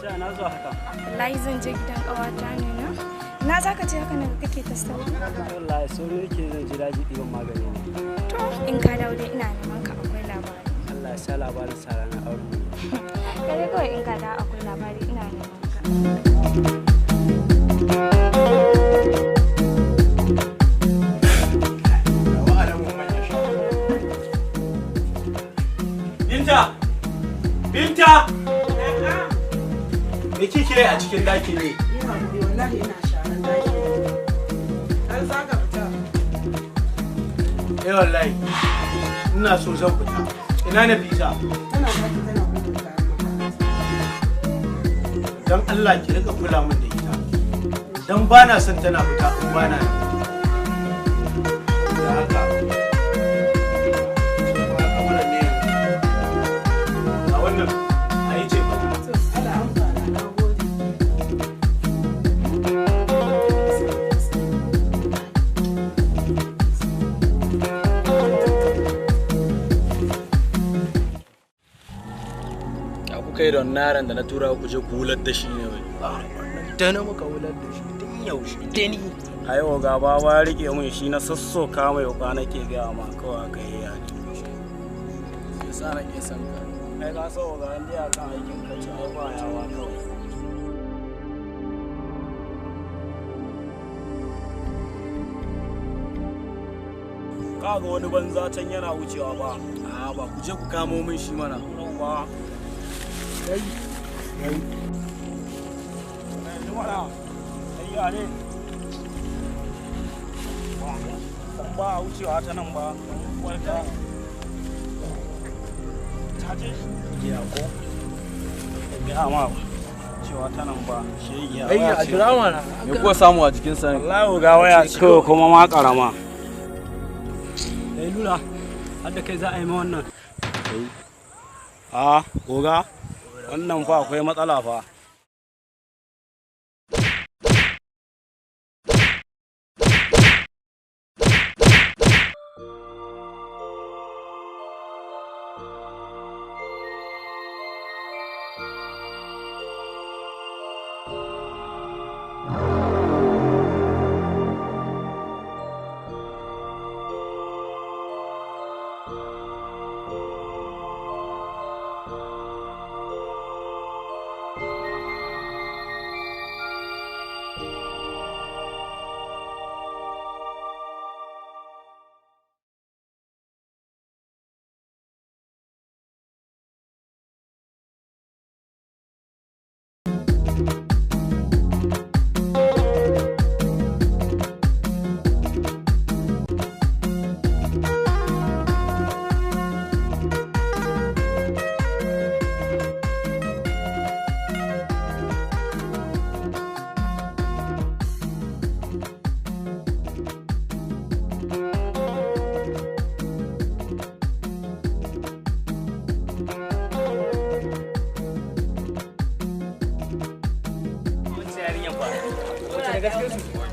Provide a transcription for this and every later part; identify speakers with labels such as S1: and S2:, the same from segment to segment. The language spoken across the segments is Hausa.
S1: Wallahi zan je gidan ƙawata ne na. Na za ka je haka nan kake ta sauri?
S2: Wallahi sauri nake zan ji daji ɗiban magani ne.
S1: To in ka dawo dai ina neman ka akwai labari.
S2: Allah ya sa labarin sa ranar auren mu.
S1: Kai kawai in ka dawo akwai labari ina neman ka.
S3: Binta! Binta! Me kike yi a cikin ɗakin ne?
S4: Wallahi ina sharan ɗaki. Har za ka fita?
S3: Eh wallahi. Ina so zan fita. Ina Nafisa?
S4: Tana ɗaki tana hutun kayan makaranta.
S3: Dan Allah ki rika kula min da ita. Dan ba na son tana fita in ba na nan. Da haka. A wannan a yi ce fa.
S4: To Allah amfana na gode.
S5: Ya kuka yi da wannan yaron da na tura ku je ku wular da shi ne wai.
S2: Da na muka wular da shi tun yaushe. Dani.
S6: A yau ga baba ya rike mun shi na sassoka mai wuka nake gaya ma kawai aka yi yani.
S5: Shi yasa nake son ka.
S6: Ai ka so ga an dai akan aikin ka ci ai ba yawa kawai. Ka ga wani banza can yana wucewa ba.
S5: A ba ku je ku kamo min shi mana.
S6: Yawwa. Kai. Kai. Mana. Ai ya ne. Ba a wucewa ta nan ba. Warka. Ta je. Ya ko. Ga ma cewa ta nan ba. Shegiya.
S5: Ai a jira mana. Me kuka samu a jikin sa ne?
S6: Wallahi ga waya ce kawai kuma ma karama.
S2: Dai lura, har da kai za a yi ma wannan.
S6: A, goga. Wannan fa akwai matsala fa.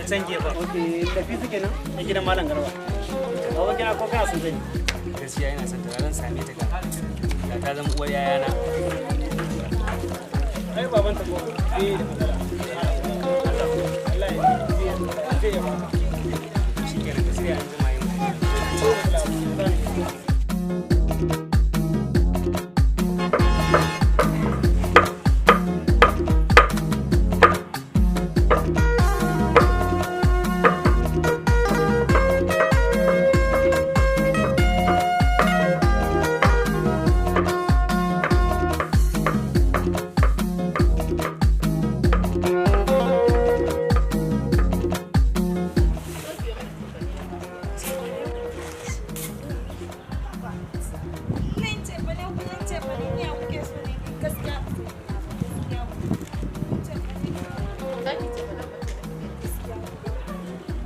S2: Can gefen. Ok, tafi suke nan? A gidan Malam Garba. Baba kina ko kana son ta ne?
S7: Gaskiya ina son ta, zan same ta ga. Da ta zama uwar yayana.
S2: Ai baban ta ko? Eh, da matsala. Allah ya zai ya baka.
S7: Shikenan ka shirya an jima yin.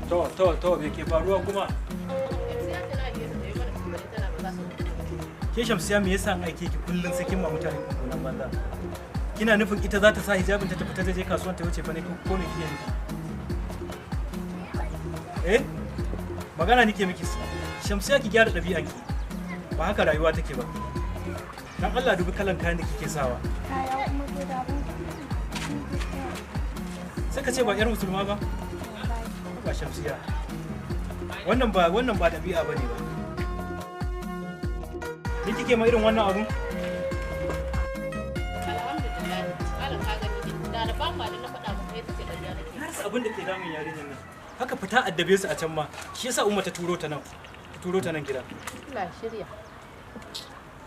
S6: To me ke faruwa kuma? Ke Shamsiya, me yasa an aike ki kullun sai kin ma mutane kunkunan banza? Kina nufin ita za ta sa hijabin ta fita ta je kasuwan ta wuce fa ne ko me kike nufi? Eh? Magana nike miki. Shamsiya, ki gyara ɗabi'anki. Ba haka rayuwa take ba. Dan Allah dubi kalan kayan da kike sawa.
S1: Kaya kuma to da abun.
S6: Sai ka ce ba 'yar musulma ba? Ba Shamsiya. Wannan ba ɗabi'a bane ba. Ni kike ma irin wannan abun?
S8: Alhamdulillah. Malam ka gani ne. Da na ba ma da na faɗa maka yadda ce ƙarya nake.
S6: Na rasa abin da ke damun yarinyar nan. Haka fita addabe su a can ma. Shi yasa Umma ta turo ta nan. Ta turo ta nan gida.
S8: Allah shirya.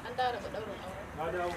S8: An dawo daga ɗaurin aure.
S6: Na dawo.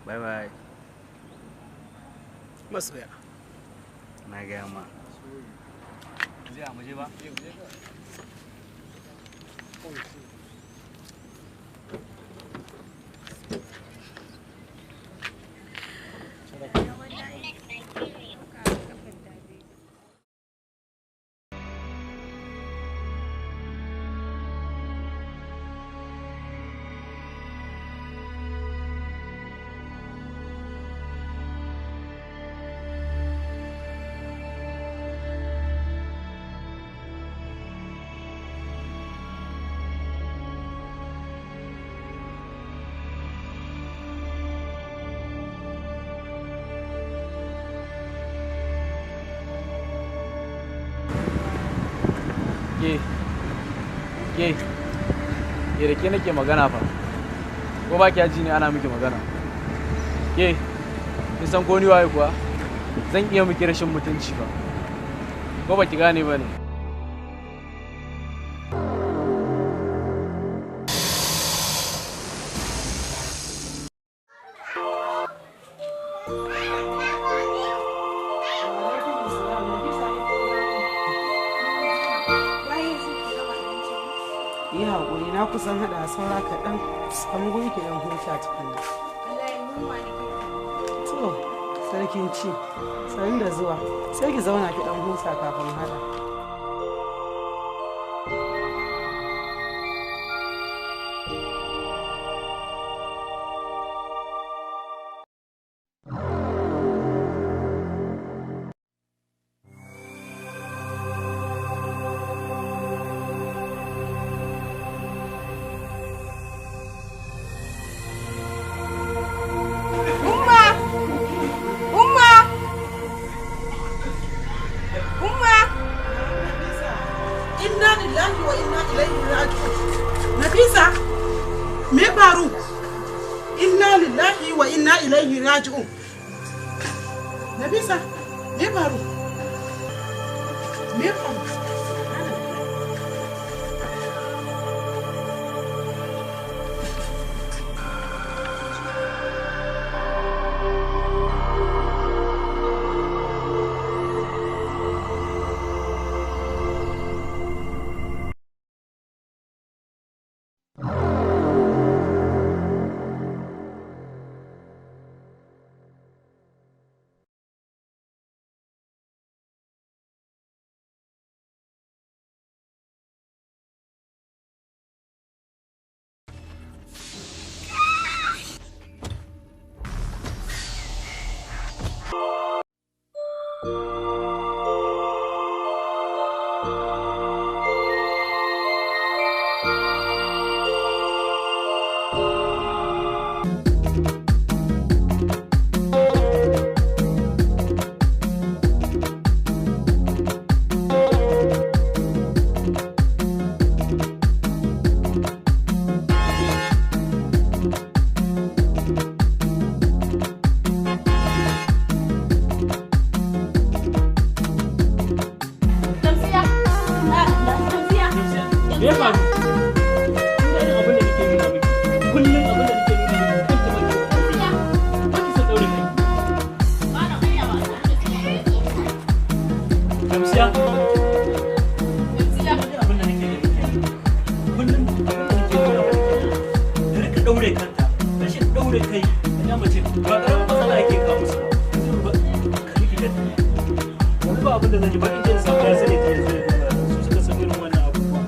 S7: Bye bye.
S2: Masoya.
S7: Na gaya ma. Zai a muje ba?
S5: Ke ke da ke nake magana fa, ko ba ki ji ne ana miki magana? Ke kin san ko ni waye kuwa? Zan iya miki rashin mutunci fa, ko ba ki gane ba ne?
S4: Yi haƙuri, na kusan haɗa saura kaɗan. Samu guri ki ɗan huta tukunna. To, sarkin ci, sanin da zuwa. Sai ki zauna ki ɗan huta kafin haɗa. Inna lillahi wa inna ilaihi raji'un. Nafisa, me faru? Inna lillahi wa inna ilaihi raji'un. Nafisa, me faru? Me faru?
S6: Me ya faru? Ina abin da nake nuna miki. Kullum abin da nake nuna miki kan ki baki. Ba ki son daure kai. Shamsiya. Shamsiya. Abin da nake gani kenan. Kullum abin da nake nuna miki kenan. Da rika daure kanta. Rashin daure kai da mace ba karamin matsala yake kawo musu ba. Yanzu ba ka miki gani. Yanzu ba abin da zan yi ba in je in samu ya sani ta yanzu ya duba su suka san irin wannan abubuwa.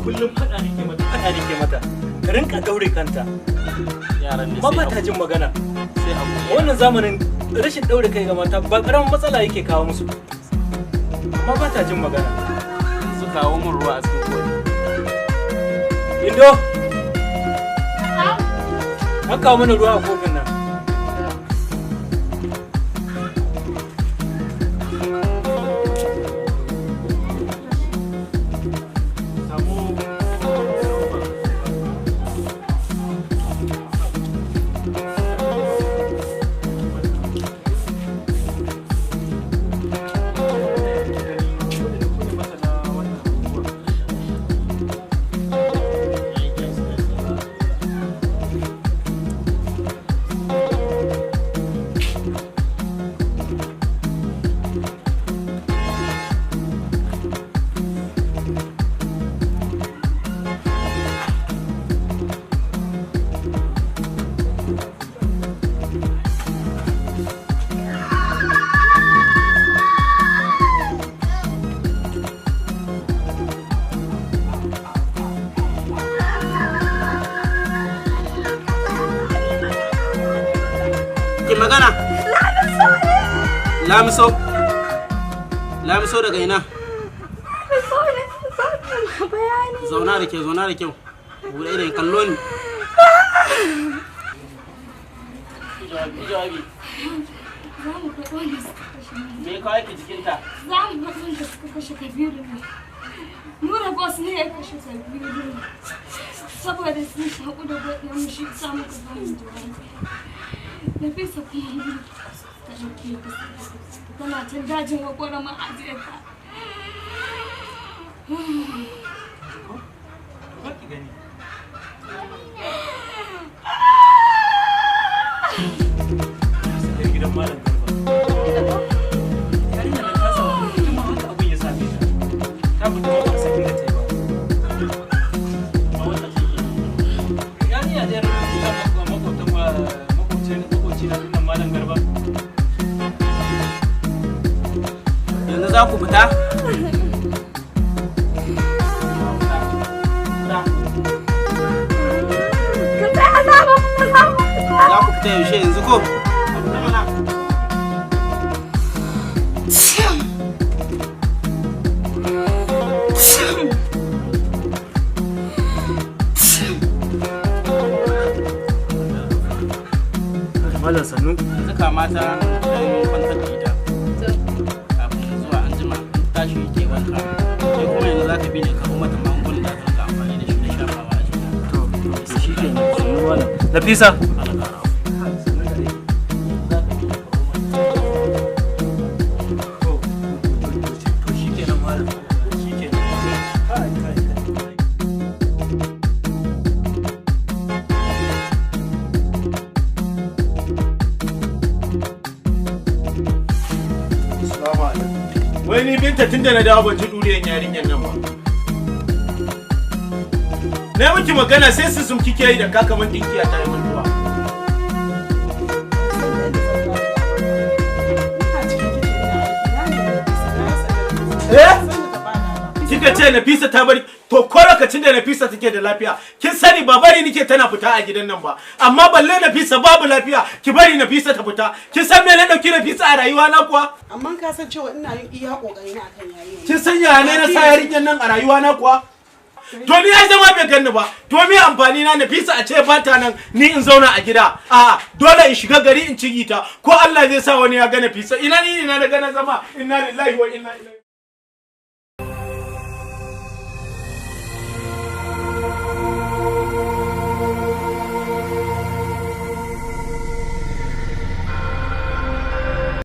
S6: Kullum faɗa nake mata, faɗa nake mata. Ta rinka daure kanta.
S5: Yaran ne
S6: Amma ba ta jin magana.
S5: Sai hakuri.
S6: Wannan zamanin rashin daure kai ga mata ba karamin matsala yake kawo musu. Amma ba ta jin magana.
S5: Su kawo mun ruwa a cikin kofi.
S6: Indo. An kawo mana ruwa a kofin nan.
S2: Magana. Lamiso. Lamiso daga ina? Zauna da kyau, zauna da kyau. Buɗe idon, kallo ni. Jawabi, jawabi.
S1: Za mu faɗi wanda suka kashe
S2: Me ya kawo ki jikinta?
S1: Za mu faɗi wanda suka kashe Kabiru ne. Nura boss ne ya kashe Kabiru. Saboda sun shaƙu da godiyar mu, shi sa muka zo mu jawabi. Nafisa kuma mu suka ɗauke ta, tana can dajin gwagwara mun ajiye ta.
S6: Ba ki gani. Sai gidan Malam Garba. Yarinya nan ta samu ita ma haka abin ya same ta. Ta fita ma ba a san inda ta yi ba.
S2: Amma wata ce ke.
S6: Yarinya ɗayar gidan makwabtan makwabci na dinnan Malam Garba.
S2: Yanzu za ku fita?
S1: Ka tsaya, za mu fita, za mu fita.
S2: Za ku fita yaushe, yanzu ko? A fita mana.
S6: Malam, sannu.
S2: Yanzu kamata dan kwantar da ita. Kafin zuwa an jima in tashi ke wanka. Sai kuma yanzu za ka bi ne ka mata magungunan da za ka amfani da shi na shafawa a jiki.
S6: To shi ke nan, sannu malam. Nafisa. To shi kenan malam. Shi kenan. Kai kai kai.
S3: Assalamu alaikum. Wai ni Binta, tun da na dawo ban ji duriyan yarinyar nan ba. Na miki magana sai su sun kike yi da kakaman dinkiya ta yi mantuwa. Eh? Kika ce Nafisa ta bari, to ko lokacin da Nafisa take da lafiya kin sani ba bari nike tana fita a gidan nan ba, amma balle Nafisa babu lafiya ki bari Nafisa ta fita. Kin san me na dauki Nafisa a rayuwa na kuwa?
S4: Amma ka san cewa ina yin iya kokari na akan yarinya.
S3: Kin san yaya ne na sa yarinyar nan a rayuwa na kuwa? To ni ai zama bai ganni ba. To me amfani na Nafisa a ce ba ta nan, ni in zauna a gida? A dole in shiga gari in ci ta, ko Allah zai sa wani ya ga Nafisa. Ina ni ina na ga na zama, inna lillahi wa inna ilaihi.